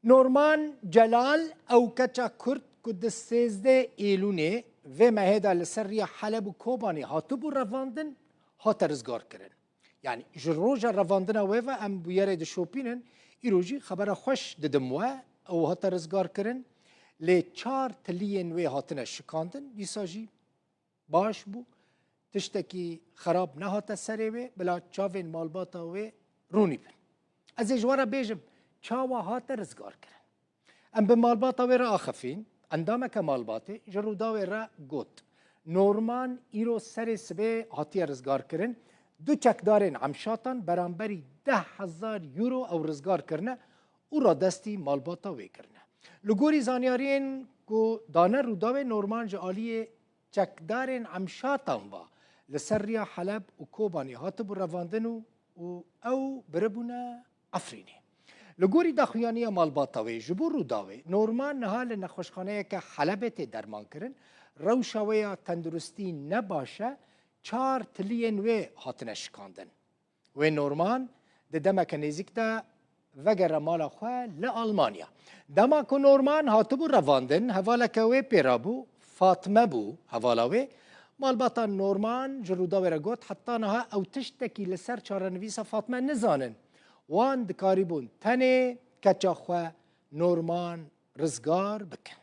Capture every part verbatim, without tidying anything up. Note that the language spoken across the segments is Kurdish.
Norman Celal, ew keça Kurd ku di sêzdeh Êlûnê vê mehê de li ser riya Heleb û Kobanê hatibû revandin, hate rizgarkirin. Yanî ji roja revandina wê ve em bûyerê dişopînin, îro jî xebera xweş didim we, ew hate rizgarkirin, lê çar tiliyên wê hatine şikandin, dîsa jî baş bû, tiştekî xerab nehate serê wê, bila çavên malbata wê rûnî bin. Ez ê ji we re bêjim, çawa hate rizgarkirin. Em bi malbata wê re axifîn, endameke malbatê ji Rûdawê re got, Norman îro serê sibê hatiye rizgarkirin, du çekdarên Emşatan beramberî deh hezar euro ew rizgar kirine û radestî malbata wê kirine. Li gorî zanyariyên ku dane Rûdawê, Norman ji aliyê çekdarên Emşatan ve li ser riya Heleb û Kobanê hatibû revandin û, û ew biribûne Efrînê. Li gorî daxuyaniya malbata wê ji bo Rûdawê, Norman niha li nexweşxaneyeke Helebê tê dermankirin, rewşa wê ya tenduristî ne baş e, çar tiliyên wê hatine şikandin. Wê Norman di demeke nêzîk de vegere mala xwe li Almanya. Dema ku Norman hatibû revandin, hevaleke wê pê re bû, Fatme bû hevala wê. Malbata Norman ji Rûdawê re got, heta niha ew tiştekî li ser çarenivîsa Fatme nizanin. Wan dikarîbûn tenê keça xwe Norman rizgar bikin.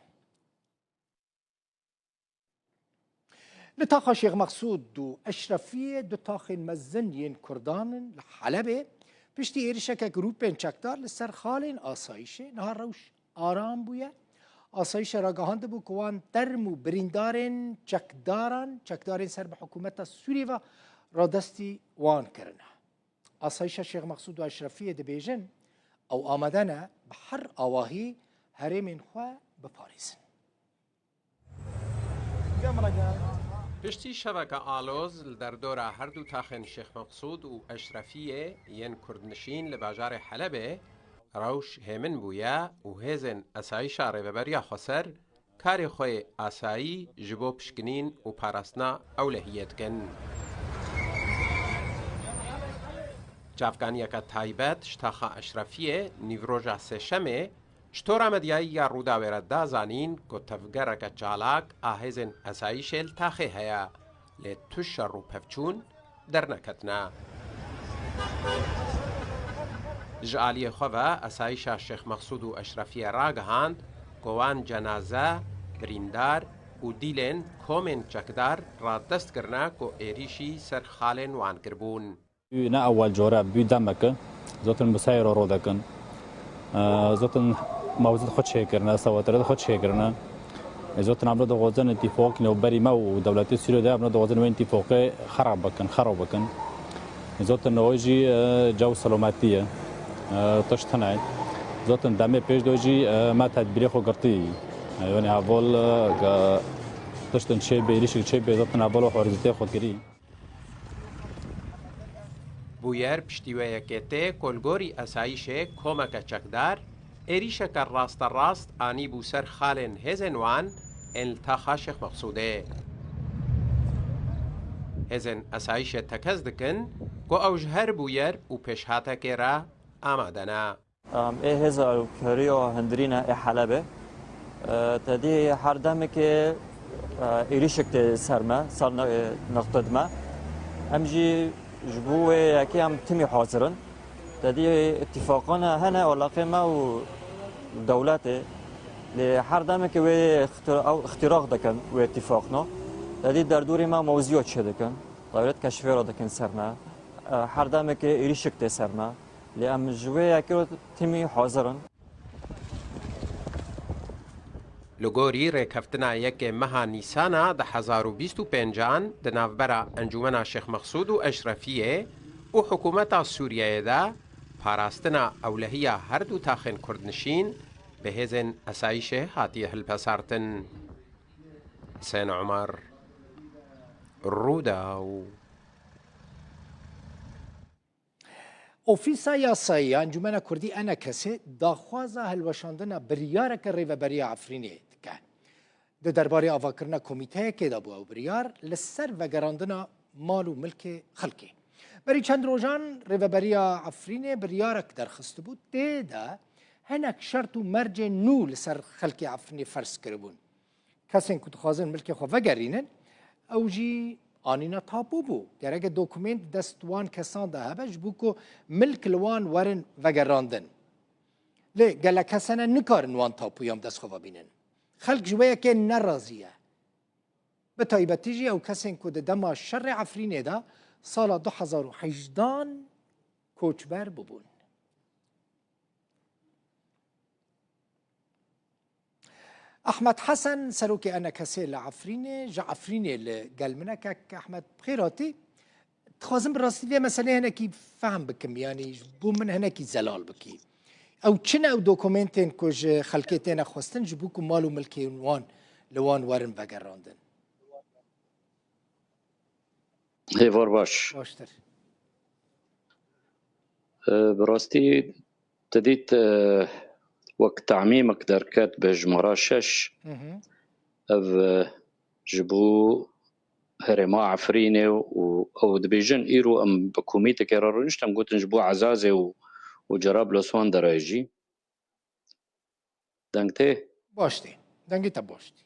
Li taxa Şêx Mexsûd û Eşrefiyê du taxên mezin yên Kurdan in li Helebê. Piştî êrişeke grûpên çekdar li ser xalên asayîşê niha rewş aram bûye. Asayîşe ragihandibû ku wan term û birîndarên çekdaran, çekdarên ser bi hikûmeta Sûriyê ve radestî wan kirine. Asayîşa Şêx Mexsûd û Eşrefiyê dibêjin, ew amade ne bi her awahî herêmên xwe biparêzin. Piştî şeveke aloz li derdora her du taxên Şêx Mexsûd û Eşrefiyê yên kurdnişîn li bajarê Helebê rewş hêmin bûye û hêzên esayîşa Rêveberiya Xweser karê xwe yê asayî ji bo pişkinîn û parastina ewlehiyê dikin. Çavkaniyeke taybet ji taxa Eşrefiyê nîvroja Sêşemê ji tora medyayî ya Rûdawê re da zanîn ku tevgereke çalak a hêzên esayîşê li taxê heye, lê tu şer û pevçûn derneketine. Ji aliyê xwe ve Esayîşa Şêx Mexsûd û Eşrefiyê ragihand ku wan cenaze, birîndar û dîlên komên çekdar radest kirine ku êrîşî ser xalên wan kiribûn. Ne ewel core bû demeke, zotin musayê ro ro dekin. Zotin mawzit xwe çêkirine, sewatire xwe çêkirine. Zotin amro dixwazin îtîfaq navberî me û dewletê Sûriyê de amro dixwazin wê îtîfaqê xerab bikin, xero bikin. Zotin o jî, e, caw selametî ye. E, tişt hene. Zotin demê pêş de jî, e, me tedbîrê xwe girtî. E, yanî heval, e, tiştin çêbê, êrîşik çêbê, zotin heval û xwerzîtê xwe kirî. Bûyer piştî wê yekê tê ku li gorî esayîşê komeke çekdar êrîşeke rasterast anîbû ser xalên hêzên wan ên li taxa Şêx Mexsûdê. Hêzên esayîşê tekez dikin ku ew ji her bûyer û pêşhatekê re amade ne. Em ê hêza ewlkarî û hundirîne ê Helebê. E, te dî her demekê, e, êrîşek tê ser me, ser ne-, e, niqtid me. Em jî ji bo wê yekê em timî hazir in. Te dî îtîfaqan hene, alaqê me û dewletê. Lê her demekê wê îxtir-, ew îxtîraq dikin wê îtîfaqna. Te dî derdorê me mewzîya çêdikin. Dewlet keşfêra dikin ser me. E, her demekê êrîşek tê ser me. Lê em ji wê yekê re timî hazir in. Li gorî rêkeftina yekê meha Nîsana du hezar û bîst û pêncan di navbera Encûmena Şêx Mexsûd û Eşrefiyê û hikûmeta Sûriyeyê de parastina ewlehiya her du taxên kurdnişîn bi hêzên esayîşê hatiye hilpesartin. Husên Omer, Rûdaw. Ofîsa Yasayî ya Encûmena Kurdî, ENKSê, daxwaza hilweşandina biryareke Rêveberiya Efrînê dike. Di derbarê avakirina komîteyekê de bû ew biryar li ser vegerandina mal û milkê xelkê. Berî çend rojan Rêveberiya Efrînê biryarek derxistibû, tê de hinek şert û mercên nû li ser xelkê Efrînê ferz kiribûn. Kesên ku dixwazin milkê xwe vegerînin, ew jî anîna tapo bû. Gereke dokumênt dest wan kesan de hebe, ji bo ku milk li wan werin vegerandin. Lê gelek kesene nikarin wan tapoyan bi dest xwe ve bînin. Xelk ji wê yekê nerazî ye. Bi taybetî jî ew kesên ku di dema şerê Efrînê de sala du hezar û hejdehan koçber bûbûn. Ehmed Hesen, serokê ENKSê li Efrînê, ji Efrînê li gel min e. Kek Ehmed, bi xêr hatî. Dixwazim bi rastî vê meseleyê hinekî fehm bikim, yanî ji bo min hinekî zelal bikî. Ew çi ne ew dokumentên ku ji xelkê têne xwestin, ji bo ku mal û milkên wan li wan werin vegerandin? Hêvar baş. Baştir. E, bi rastî te dît, e, wek temîmek derket bi hejmara şeş. Hı hı. Ev, e, ji bo herêma Efrînê û ew dibêjin, îro em bi komîtekê re rûnişt, em gotin ji bo Ezazê û, û Cerablus wan derê jî. Deng tê? Baş tê. Dengê te baş tê.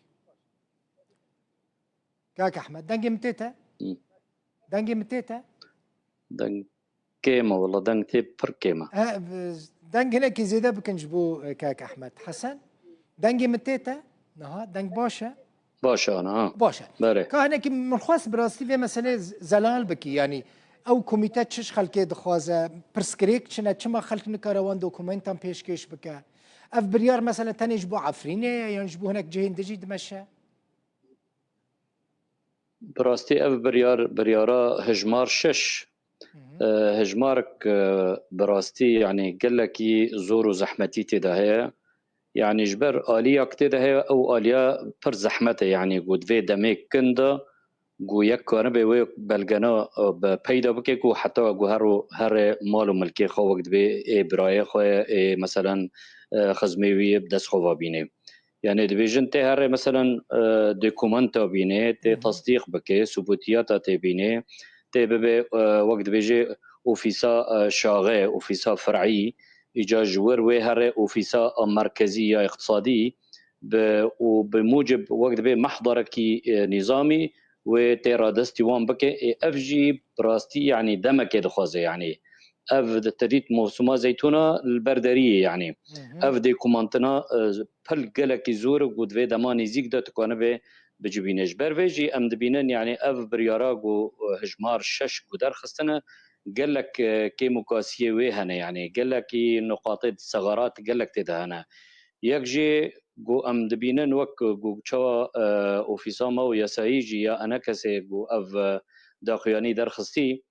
Kak Ehmed, dengê min tê te? Hı. Dengê min tê te? Deng kêm e, wela deng tê pir kêm e. E, deng hinekî zêde bikin ji bo, e, Kak Ehmed. Hesen, dengê min tê te? Niha, deng baş e? Baş e, ana, ha. Baş e. Belê. Ka hinekî min xwest bi rastî vê meselê z-, zelal bikî, yanî ew komîte çi ji xelkê dixwaze, pirsgirêk çi ne, çima xelk nikare wan dokumentan pêşkêş bike? Ev biryar mesela tenê ji bo Efrînê ye yan ji bo hinek cihên din jî dimeşe? Bi rastî ev biryar, biryara hejmar şeş, Hı hı. e, hejmarek, e, bi rastî, yanî gelekî zor û zehmetî tê de heye. Yanî ji ber aliya ku tê de heye, ew aliya pir zehmet e, yanî ku di vê demê kin de ku yek karibe wê belgena, e, bi peyda bike ku heta ku her û herê mal û milkê xwe wek dibê ê birayê xwe, ê meselen, e, xizmê wî yê bi dest xwe ve bînê. Yanî dibêjin tê herê meselen, e, dokumenta bînê, tê Hı hı. tasdîq bike, subûtiyata tê bînê, tê bibe, e, wek dibêje ofîsa, e, şaxe, ofîsa fer'î, îca ji wir wê herê ofîsa, e, merkezî ya îqtisadî bi, û bi mucib wek dibê mehdarekî, e, nîzamî wê tê radestî wan bike. Ê, ev jî bi rastî, yanî demekê dixwaze, yanî ev di te dît mosûma zeytûna li ber deriyê, yanî Hı hı. ev dêkumantina, e, pil gelekî zor û ku di vê dema nêzîk de tu kanibe bicibîne. Ji ber vê jî em dibînin, yanî ev biryara ku, e, hejmar şeş ku derxistine, gelek, e, kêmûkasiyê wê hene, yanî gelekî nuqatê segarat gelek tê de hene. Yek jî ku em dibînin wek ku çawa, e, ofîsa me û yasayî jî ya ENKSê ku ev, e, daxuyanî derxistî,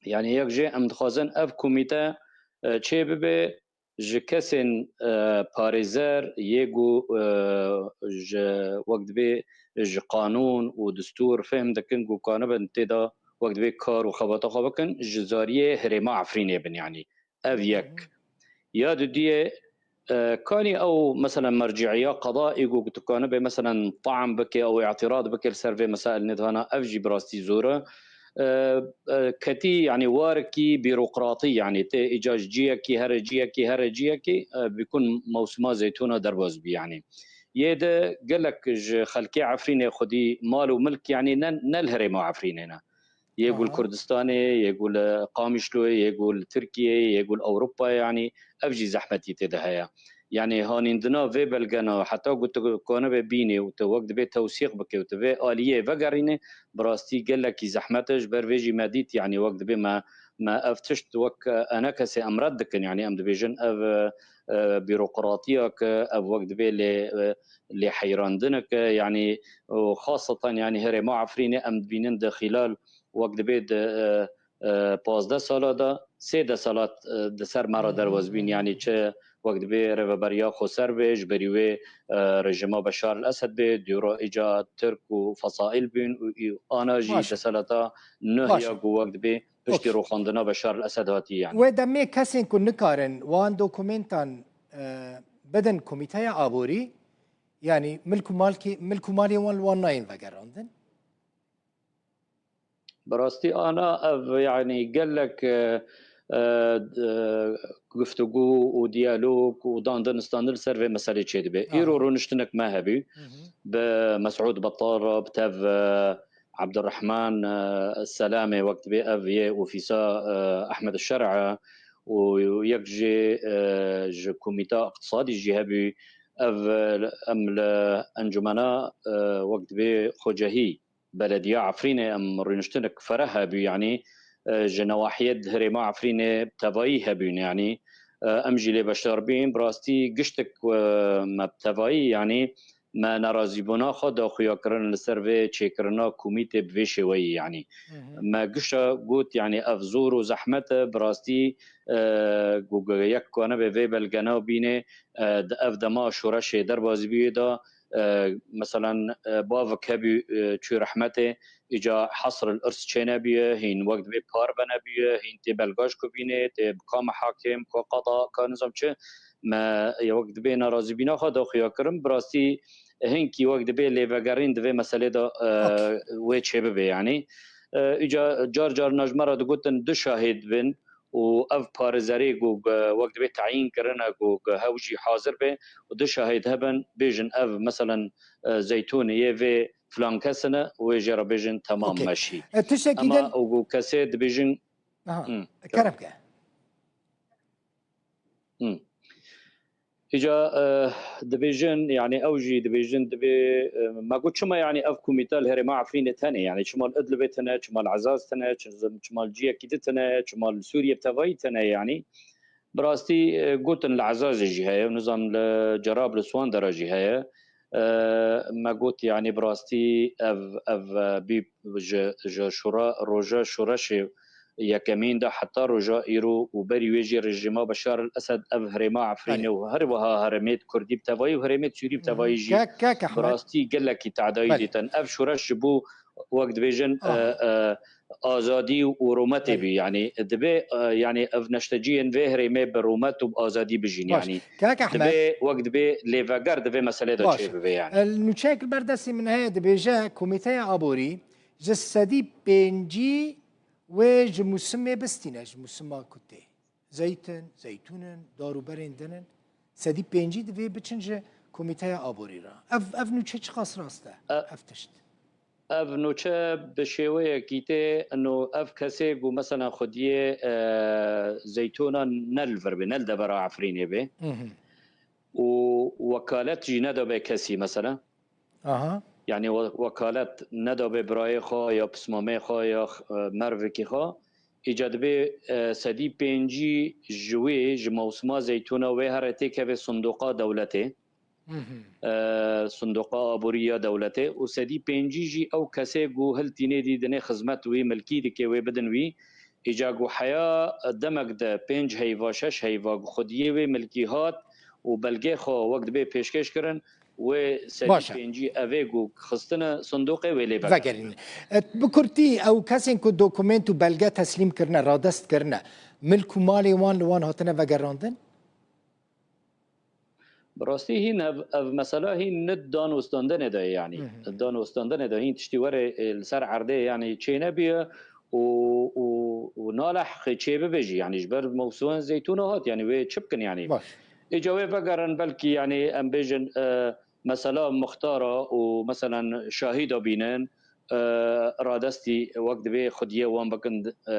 yanî yek jê em dixwazin ev komîte, e, çê bibe ji kesên, e, parêzer yê ku, e, ji wek dibê ji qanûn û distûr fêhm dikin ku kanibin tê de wek dibê kar û xebata xwe bikin, ji zariyê herêma Efrînê bin, yanî ev Hı yek. hı. Ya dudiyê, e, kanî ew, meselen, merciiya qeda, î ku tu kanibe, meselen, taam bike, ew îtirad bike li ser vê mesail nedana, ev jî bi rastî zor e. E, e, ketî, yanî warekî bîrokratî, yanî tê îca ji ciyekî here ciyekî, here ciyekî, e, bikun mewsima zeytûna derbas bî, yanî. Yê de gelek ji xelkê Efrînê xwedî mal û milk, yanî ne, ne li herêma Efrînê ne. Yê ku li Aha. Kurdistanê, yê ku li Qamişloyê, yê ku li Tirkiyeyê, yê ku li Ewropayê, yanî ev jî zehmetî tê de heye. Yanî hanîndina vê belgena heta ku tu kanibe bînê û tu wek dibê tewsîq bike û tu vê aliyê vegerînê, bi rastî gelekî zehmet e. Ji ber vê jî me dît, yanî wek dibê me, me ev tişt wek, e, ENKSê em red dikin. Yanî em dibêjin ev, e, e, bîrokratiyek e, ev wek dibê lê, e, lê heyrandinek e, yanî û xaseten, yanî herêma Efrînê em dibînin di xîlal wek dibê di, e, e, pazdeh sala de sê deselat, e, di ser me re Hı hı, derbas bîn, hı hı. Yanî çi wek dibê rêveberiya xweser bê, ji berî wê, e, rejîma Beşar el Esed bê, dûra îca Tirk û fesaîl bîn û, û ana jî Baş e. Deselata nuh Baş ya e. Ku wek dibê piştî Okey. Rûxandina Beşar el Esed hatî, yanî. Wê demê kesên ku nikarin wan dokumentan, e, bidin Komîteya Aborî, yanî milk û malkê, milk û malê wan li wan nayên vegerandin? Bi rastî ana ev, yanî gelek, e, e, d-, e, guftûgû û diyalog û dandin standin li ser vê meselê çêdibe. Aha. Îro rûniştinek me hebû. Hı hı. Bi Mesûd Betal re, bi tev, e, Abdurrahman, e, Selamê, wek dibê ev yê ofîsa, e, Ahmed Şer'a û yek jî, e, ji komîta iqtisadî jî hebû. Ev, e, em li encûmena, e, wek dibê xwecehî belediya Efrînê em rûniştinek fereh hebû, yanî, e, ji newahiyê di herêma Efrînê tevayî hebûn, yanî, e, em jî lê beşdar bîn. Bi rastî giştek, e, me bi tevayî, yanî me nerazîbûna xwe da xuya kirin li ser vê çêkirina komîtê bi vê şêweyî, yanî. Hı hı. Me gişa got, yanî ev zor û zehmet e, bi rastî, e, ku yek kanibe vê belgena bîne, e, di ev dema şoreşê derbazî bûyê de, e, meselen, e, bavik hebû, e, çû rehmetê, îca hesr el irs çênebûye, hîn wek dibê par venebûye, hîn tê belga ji ku bîne, tê bi ka mehakêm, ka qada, ka nizam çi, me ya wek dibê nerazîbîna xwe da xuya kirin. Bi rastî hinkî wek dibê lêvegerîn di vê meselê de, e, Okey. wê çêbibe, yanî. E, îca car car na ji me re digotin du şahid bin û ev parêzerê ku, e, wek dibê teyîn kirine ku, e, hew jî hazir be û du şahid hebin, bêjin ev, meselen, e, Zeytûnê yê vê filan kesine, wê jê re bêjin temam Okey. meşî. E, tiştekî Ama din û ku kesê dibêjin Aha, Hmm. kerem ke. Hmm. Îca, e, dibêjin, yanî ew jî dibêjin, dibê, e, me got, çima, yanî ev komîte li herêma Efrînê tene, yanî çima li Idlibê tene, çima li Ezaz tene, çi-, çima li ciyekî di tene, çima li Sûriyê bi tevayî tene, yanî bi rastî, e, gotin li Ezazê jî heye, nizam li Cerablis wan dera jî heye. E, me got, yanî bi rastî ev, ev, e, bî ji, ji şora, roja şoreşê yekemîn de heta roja îro û berî wê jî rejîma Beşar el Esed ev herêma Efrînê Belê. û her wiha herêmê Kurdî bi tevayî û herêmê Sûrî bi Hı hı. tevayî jî Kek, kek bi Ehmed. rastî gelekî tedayî Belê. dîtin. Ev şoreş ji bo wek dibêjin, Aha. e, e, azadî û rûmetê Belê. bî. Yanî dibe, e, yanî ev neşteciyên vê herêmê bi rûmet û bi azadî bijîn. Baş. Yanî Kek Ehmed. dibe wek dibe lêveger di vê meselê de Baş. çêbibe yanî. E, nûçeyek li ber destê min heye, dibêje Komîteya Aborî ji sedî pêncî wê ji mûsimê bistîne, ji mûsima ku tê. Zeytin, zeytûn in, dar û berên din in. Sedî pêncî divê biçin ji Komîteya Aborî re. Ev, ev nûçe çiqas rast e, E, ev tişt? Ev nûçe bi şêweyekî tê, ino ev kesê ku mesela xwediyê, e, zeytûna ne li vir bê, ne li devera Efrînê bê. Hı hı. Û wekalet jî nedabe kesî mesela. Aha. Yanî we-, wekalet nedabe birayê xwe ya pismamê xwe ya x-, e, mervikî xwe. Îca dibê, e, sedî pêncî ji wê, ji mewsima zeytûna wê here têkeve sindoqa dewletê. Hı hı. E, sindoqa aborî ya dewletê û sedî pêncî jî ew kesê ku hiltînê dî dinê xizmet wî milkî dike wê bidin wî. Îca ku heya demek de pênc heyva, şeş heyva ku xwediyê wê milkî hat û belgê xwe wek dibê pêşkêş kirin, wê sedî Baş e. pêncî evê ku xistine sindoqê wê lê vegerîne. Vegerîne. E, bi kurtî ew kesên ku dokument û belge teslîm kirine, radest kirine, milk û malê wan li wan hatine vegerandin? Bi rastî hîn ev, ev mesela hîn ne dan û standinê de ye, yanî. Hı hı. Dan û standinê de hîn tiştî were, e, li ser erdê, yanî çênebûye û, û, û nalehqê çêbibe jî, yanî ji ber mewsûmên zeytûna hat, yanî wê çi bikin, yanî? Baş. Îca wê vegerin, belkî, yanî em bêjin, e, mesela muxtara û meselen şahîda bînin, e, radestî wek dibê xwediyê wan bikin, e,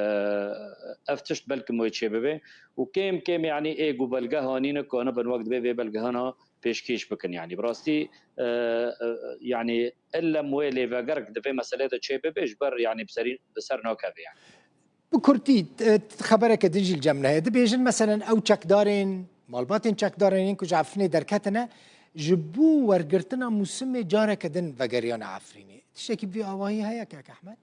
ev tişt belkim wê çêbibe û kêm kêm, yanî ê ku belge hanîne kanibin wek dibê vê belgehana pêşkêş bikin. Yanî bi rastî, e, e, yanî illem wê lêvegerek di vê meselê de çêbibe ji ber, yanî bi serî, bi ser nakeve, yanî. Bi kurtî, e, xebereke din jî li cem me heye. Dibêjin, meselen, ew çekdarên, malbatên çekdarên yên ku ji Efrînê derketine, ji bo wergirtina mûsimê careke din vegeriyane Efrînê. Tiştekî bi vî awahî heye, kek Ehmed?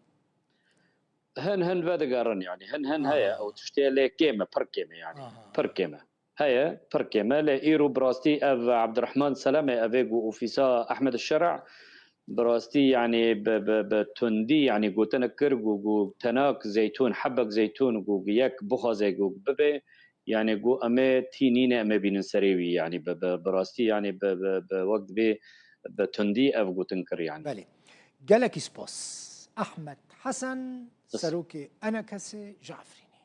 Hin hin vedigerin, yanî. Hin hin Aha. heye. Ew tiştê lê kêm e, pir kêm e, yanî. Aha. Pir kêm e. Heye, pir kêm e. Lê îro bi rastî ev Abdurrahman Selamê, ev ê ku ofîsa Ahmed Şer'a, bi rastî, yanî bi, bi, bi tundî, yanî gotinek kir ku, ku tenak zeytûn, hebek zeytûn ku yek bixwaze ku bibe, yanî ku em ê tî nîne, em ê bînin serê wî, yanî bi, bi, bi rastî, yanî bi, bi, bi wek dibê bi tundî ev gotin kir, yanî. Belê. Gelekî spas. Ahmed Hesen, Spas. serokê ENKS'ê ji Efrînê.